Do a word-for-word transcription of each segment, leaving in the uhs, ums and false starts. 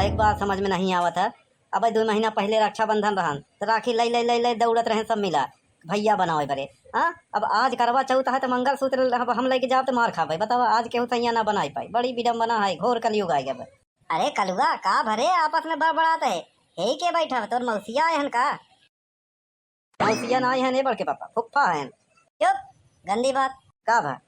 एक बात समझ में नहीं आवत है। अब दो महीना पहले रक्षाबंधन रहन, तो राखी लई, लई, लई, लई दौड़त रहे सब मिला, भैया बनावे बरे। हाँ, अब आज करवा चौथ है, तो मंगलसूत्र अब हम लेके जाब, तो मार खाबे। बताओ, आज केहू सैया ना बनाई पाई। बड़ी विडम्बना है, घोर कलयुग आ गया बे। अरे कलुआ, का भरे आपस में बड़बड़ात है? हे के बैठा, तोर मौसिया आए हन का? मौसिया ना आए हन, ए बड़के पापा, फुफ्फा हन। चुप, गंदी बात। का भा?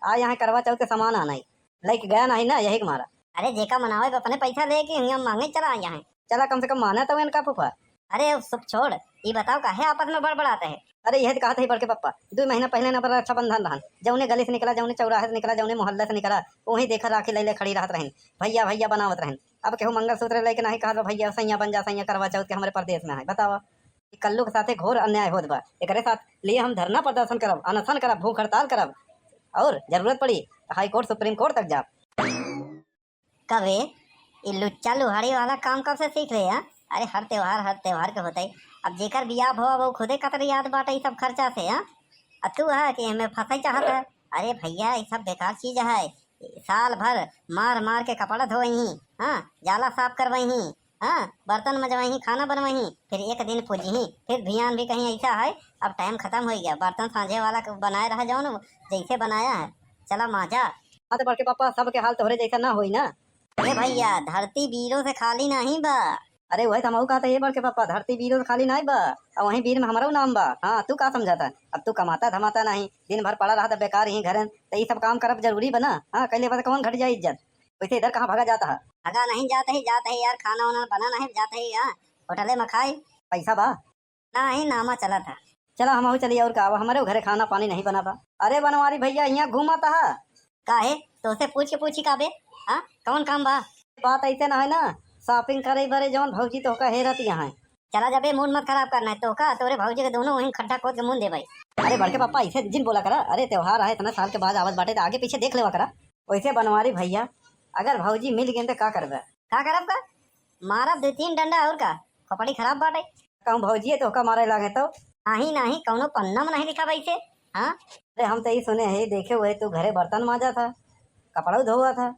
आ यहाँ करवा चौथ के सामान आना ही, लेके गया नहीं ना, यही के मारा। अरे जेका मनावे बा अपने पैसा लेके, यहाँ मांगे चला आए यहाँ। चला कम से कम माना तो इनका फूफा। अरे अब सब छोड़, ये बताओ काहे आपस में बड़बड़ाते हैं? अरे यह तो कहत है बड़के पप्पा, दो महीना पहले ना पर रक्षाबंधन रहन, जौने गली से निकला, जौने चौराहे से निकला, जौने मोहल्ले से निकला, वहीं देखा राखी ले ले खड़ी रहत रहन, भैया भैया बनावत रहन। अब केहू मंगलसूत्र लेके नहीं कहत बा, "भैया सैया बन जा, सैया करवा चौथ के हमरे परदेश में है।" बतावा, ई कल्लू के साथे घोर अन्याय होत बा। एकरे साथ लिए हम धरना प्रदर्शन करब, अनशन करब, भूख हड़ताल करब, और जरूरत पड़ी तो हाई कोर्ट, सुप्रीम कोर्ट तक जाब। कबे ई लुच्चा लुहाड़ी वाला काम कब से सीख ले, हाँ? अरे हर त्योहार, हर त्योहार के होते ही। अब जेकर बियाह भवा वो खुदे कतरियात बाटे ई सब खर्चा से, हाँ? अब तू है कि हमें फंसाई चाहत है? अरे भैया, ई सब बेकार चीज है। साल भर मार मार के कपड़ा धोवही, हाँ, जाला साफ करवही, हाँ, बर्तन मजवही, खाना बनवही, फिर एक दिन पूजही, फिर भियान भी कहीं ऐसा है, अब टाइम खत्म हो गया, बर्तन सांझे वाला के बनाए रहा जौन जैसे बनाया है, चला माजा। हाँ तो बड़के पापा, सबके हाल तोहरे जैसा ना होई ना। ए भैया, धरती बीरों से खाली नहीं बा। अरे वही तो हमहू कहते ये बड़के पापा, धरती बीरों से खाली नहीं बा, और वहीं बीर में हमारा नाम बा। हाँ, तू का समझाता? अब तू कमाता धमाता नहीं, दिन भर पड़ा रहता बेकार ही घरन, तो ये सब काम करब जरूरी बना? हाँ, कैले बस कौन घट जाए इज्जत? वैसे इधर कहाँ भागा जाता है? भागा नहीं जात ही, जात ही यार, खाना वाना बना नहीं जात ही, हाँ, होटले में खाई। पैसा बा? नहीं, नामा चला था। चला हमहू चली, और का, अब हमारे घरे खाना पानी नहीं बना बा। अरे बनवारी भैया, यहाँ घूमा था? काहे? तोसे पूछ के पूछी का बे? हाँ, कौन काम बा? बात ऐसे ना है ना, शॉपिंग करे बरे जौन भौजी तोहका हेरत यहाँ है। चला जाबे, मूड मत खराब करना है तोहका, तोरे भौजी के दोनों वहीं खड्डा खोद के मुन दे भाई। अरे बड़के पापा, ऐसे जिन बोला करा। अरे त्योहार है, इतना साल के बाद आवत बाटे, तो आगे पीछे देख लेवा करा। वैसे बनवारी भैया, अगर भौजी मिल गए तो का करबे? का करब का? मारब दो तीन डंडा और का, खोपड़ी खराब बाटे। कहूँ भौजिए तोहका मारे लागे तो? नहीं, नहीं, कौनो पन्ना में नहीं लिखा वैसे। हाँ? अरे हम तो ये सुने है, देखे हुए तू घरे बर्तन माजा था, कपड़ा धोवा था,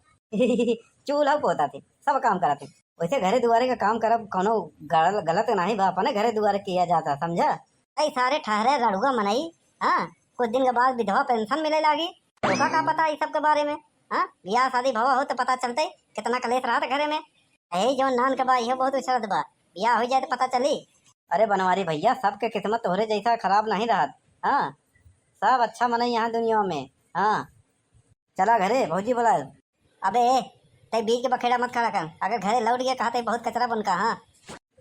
चूल्हा पोता थे, सब काम करा थे। वैसे घरे दुआरे का काम करब कौनो गल-, गलत नहीं बा, अपने घरे दुआरे किया जाता, समझा? ऐ सारे ठहरे रड़ुआ मनई, हाँ, कुछ दिन के बाद विधवा पेंशन मिले लागी, तोका का पता ई सब के बारे में? हाँ, बियाह शादी भवा हो तो पता चलते कितना कलेश रहत घरे में। यही जो नान के बा, इहो बहुत उछलत बा, बियाह हो जाए तो पता चली। अरे बनवारी भैया, सबके किस्मत तोहरे जैसा खराब नहीं रहत। हाँ, सब अच्छा मनई यहाँ दुनिया में। हाँ, चला घरे, भौजी बोला। अबे ए, तै बीच के बखेड़ा मत खड़ा कर, अगर घरे लौट गया कहा तो बहुत कचरा बन का। हाँ,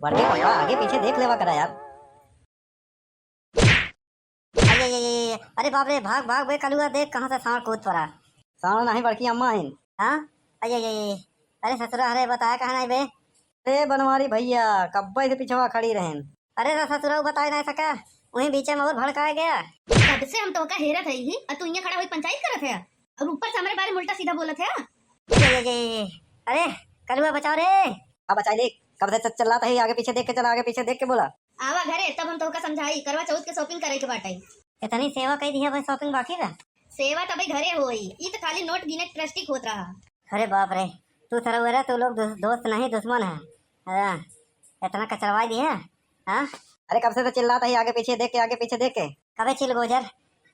बड़के पापा, आगे पीछे देख लेवा करा यार। अरे, अरे, अरे, अरे, अरे बाप रे, भाग, भाग बे कलुआ, देख कहाँ से सांड कूद पड़ा। सांड नहीं, बड़की अम्मा है। हाँ? अरे, अरे, अरे, अरे ससुरा, अरे बताया कहाँ नहीं बे? अरे बनवारी भैया, कब्बे से पिछवा खड़ी रहन। अरे रे ससुरा, बताए नहीं सका, वहीं बीचे में और भड़काए गया। कब से हम तोहका हेरत है ही, और तू यहाँ खड़ा हुई पंचायत करत है, और ऊपर से हमारे बारे में उल्टा सीधा बोलत है। अरे, अरे, अरे, अरे, अरे कलुआ बचाओ रे। अब बचाई ले, कब से च-, चिल्लात है, आगे पीछे देख के चला, आगे पीछे देख के बोला। आवा घरे, तब हम तोहका समझाई, करवा चौथ के shopping करे के बाटे। इतनी सेवा कई दिया भाई, shopping बाकी बा? सेवा तबे घरे होई, ई त खाली नोट गिने के practice होत रहा। अरे बाप रे, तू सरौरा, तू लोग दोस-, दोस्त नहीं दुश्मन है। हाँ, इतना कचरवाई दिया, हाँ? अरे कब से तो चिल्लात है, आगे पीछे देख के, आगे पीछे देख के। कबे चिलगोजर,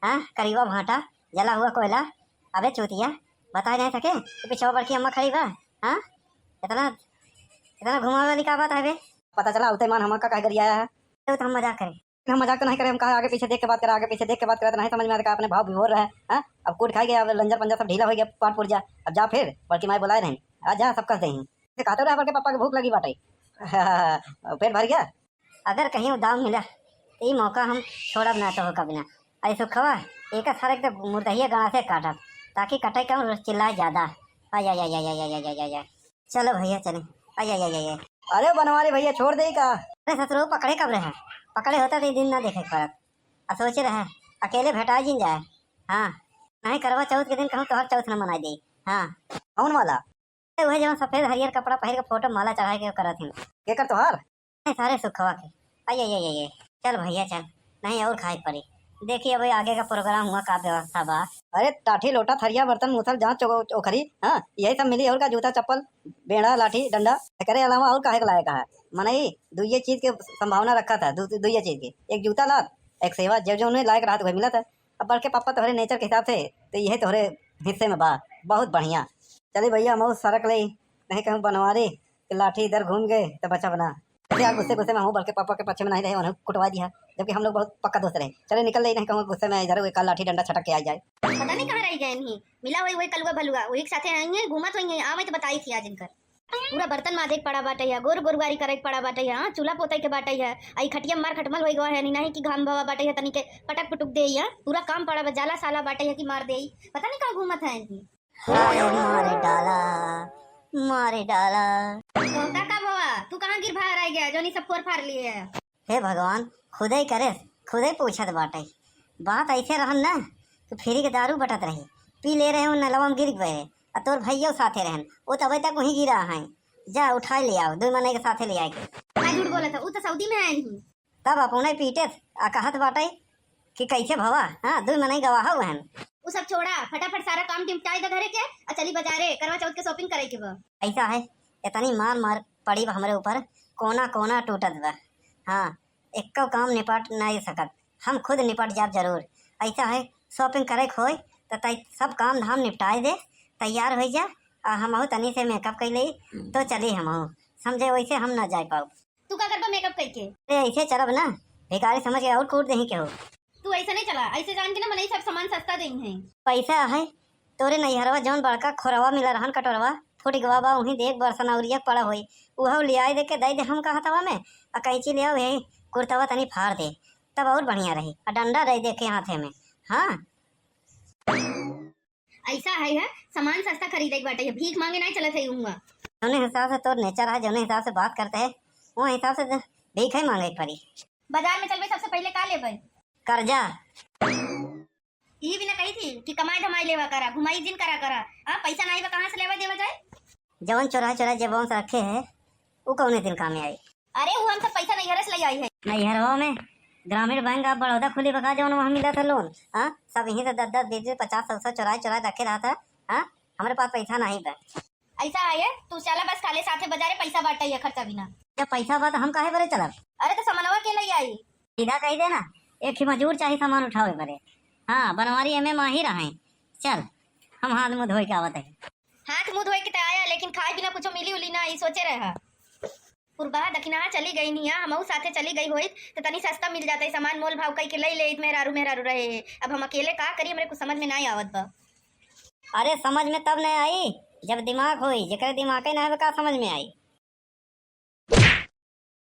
हाँ, करीबा भाटा, जला हुआ कोयला। अबे चूतिया, बताए नहीं सके कि पिछवा बड़की अम्मा खड़ी बा, हाँ? इतना, इतना घुमावे वाली का बात है बे? पता चला, उते मान हमार का काहे गरियाया है? तो हम मजाक करें। हम मजाक तो नहीं करे, हम कहा आगे पीछे देख के बात करा, आगे पीछे देख के बात करा, तो नहीं समझ में आता का अपने भाव विभोर रहे, हाँ? अब कूट खाई गया, अब लंजर पंजर सब ढीला हो गया, पाट पुर्जा। अब जा फिर, बड़की माई बुलाए रही, आ जा, सब कस देही। ये कहते रहे, बड़के पापा के भूख लगी बाटे। पेट भर गया। अगर कहीं दाम मिला, तो ई मौका हम छोड़ब ना तो कभी ना। अरे सुखवा, एक सारे के तो मुर्दहिया गणा से काटब, ताकि कटाई कम, चिल्लाए ज्यादा। आ, या, या, या। चलो भैया, चले। आ, या, या, या, या। अरे बनवारी भैया, छोड़ दे का? अरे ससुरो, पकड़े कब रहे? पकड़े होता तो ई दिन ना देखे के पड़त। आ सोचे रहे, अकेले भेटा जिन जाए। हाँ, नहीं करवा चौथ के दिन कहूँ तोहर चौथ न मनाई दे। हाँ। कौन वाला? अरे वही जवन सफेद हरियर कपड़ा पहिर के फोटो माला चढ़ाए के करत हिन। केकर तोहार? ए, सारे सुखवा के। अये, ये, ये, ये। चल भैया चल, नहीं और खाए के पड़ी। देखी अब आगे का program हुआ का व्यवस्था बा। अरे टाठी लोटा थरिया बर्तन मूसल जांत चो-, ओखरी, हाँ, यही सब मिली। और का, जूता चप्पल, बेड़ा लाठी डंडा, एकरे अलावा और काहे के लायक है? मनई दुइये चीज के संभावना रखत है, दु-, दुइये चीज के, एक जूता लात, एक सेवा, जे जौने लायक रहत वही मिलत है। अब बड़के पापा तोहरे nature के हिसाब से तो यही तोहरे हिस्से में बा। बहुत बढ़िया। चली भैया, हम सरक ले, नहीं कहूँ बनवारी के लाठी इधर घूम गए तो बचा बना। अरे यार, गुस्से गुस्से में हम बड़के पापा के पक्ष में नहीं रहे, उन्हें कुटवा दिया, जबकि हम लोग बहुत पक्का दोस्त रहे। चले निकल ले, नहीं कहूँ गुस्से में इधर एक लाठी डंडा छटक के आ जाए। पता नहीं कहाँ रह गए नहीं, मिला वही, वही कलुआ भलुआ, वही के साथे आई है, घूमत वही है, आवे तो बताई थी आज इनकर। पूरा बर्तन माजे के पड़ा बाटे है, गोर गोरवारी करे के पड़ा बाटे है, हाँ, चूल्हा पोते के बाटे है, आई खटिया मार खटमल होई गवा है, नहीं, नहीं कि घाम भवा बाटे है, तनी के पटक पुटुक दे है, पूरा काम पड़ा बा, जाला साला बाटे है कि मार दे, पता नहीं कहाँ घूमत है इनकी। हाय मारे डाला, मारे डाला। तोहका का भवा? तू कहाँ गिर भाग रह गया, जोनी सब फोर फार लिए है? हे भगवान, खुदे करे, खुदे पूछत बाटे। बात ऐसे रहन ना कि फ्री के दारू बटत रही, पी ले रहे हो, नलवा में गिर गए, आ तोर भैया साथे रहन, वो तबे तक वहीं गिरा है। जा उठाए ले आओ, दो मनई के साथे ले आए के। का झूठ बोलत है, उ तो सऊदी में है नहीं। तब अपने पीटे आ कहत बाटे कि कैसे भवा, हाँ, दो मनई गवाह हुए हैं। उ सब छोड़ा, फटाफट सारा काम निपटाए दे घरे के, आ चली बाजारे, करवा चौथ के shopping करे के बा। ऐसा है, इतनी मार मार पड़ी बा हमरे ऊपर, कोना कोना टूटत बा। हाँ, एक्को काम निपट नहीं सकत, हम खुद निपट जाब जरूर। ऐसा है, shopping करे के होई तो तै सब काम धाम निपटाए दे, तैयार हो जा, आ हमहू तनी से makeup कर ले तो चली हमहू, समझे वैसे हम ना जाए पाऊ। तू का करबा makeup करके? अरे ऐसे चलब ना, भिखारी समझ के और कूट देही केहू। तू ऐसे नहीं चला, ऐसे जान के ना मनई सब सामान सस्ता देई है। पैसा है, तोरे नैहरवा जौन बड़का खोरवा मिला रहन कटोरवा, फूट गवा बा, उहीं देख बरसन अउरिया पड़ा होई, उहव लियाए दे के दे दे हम कहतवा में, आ कैंची ले आओ, यही कुर्तवा तनी फाड़ दे, तब और बढ़िया रही, आ डंडा दे दे के हाथे में। हाँ। ऐसा है, है, सामान सस्ता खरीदे के बाटे है, भीख मांगे नहीं चलत है हुआ। जौने हिसाब से तोर nature है, जौने हिसाब से बात करते है, वो हिसाब से तो भीख ही मांगे के पड़ी। बाजार में चलबे, सबसे पहले का लेबे? कर्जा। ई भी ना कही थी कि कमाई धमाई लेवा करा, घुमाई जिन करा करा। हाँ, पैसा नहीं बा, कहाँ से लेवा देवा जाए? जवन चोरा चोरा जेबवा में से रखे है, उ कौने दिन काम में आई? अरे, वो हम सब पैसा नैहरे से ले आई है। नैहरवा में ग्रामीण बैंक of बड़ौदा खुली बका, जवन वहाँ मिला था loan। हाँ, सब यहीं से दस दस, बीस बीस, पचास, सौ सौ चोराए चोराए रखे रहा था। हाँ, हमारे पास पैसा नहीं बा। ऐसा है, तू चला बस, काले साथे बाजारे, पैसा बाटे है, खर्चा बिना। जब पैसा बा तो हम काहे बरे चलब? अरे तो सामानवा के ले आई? सीधा कही दे ना, एक ही मजूर चाही सामान उठावे बरे। हाँ, बनवारी एमे माहिर हैं। चल, हम हाथ मुंह धोए के आवत है। हाथ मुंह धोए के तो आया, लेकिन खाए बिना कुछ मिली उली ना, ई सोचे रहा। पुरबा दखिनहा चली गई निया, हमहू साथे चली गई होइत, तो तनी सस्ता मिल जाता है सामान, मोल भाव कई के ले लेइत मेहरारू मेहरारू रहे। अब हम अकेले का करी, हमरे कुछ समझ में नहीं आवत बा। अरे समझ में तब नहीं आई जब दिमाग होई, जेकरे दिमागे ना होवे का समझ में आई।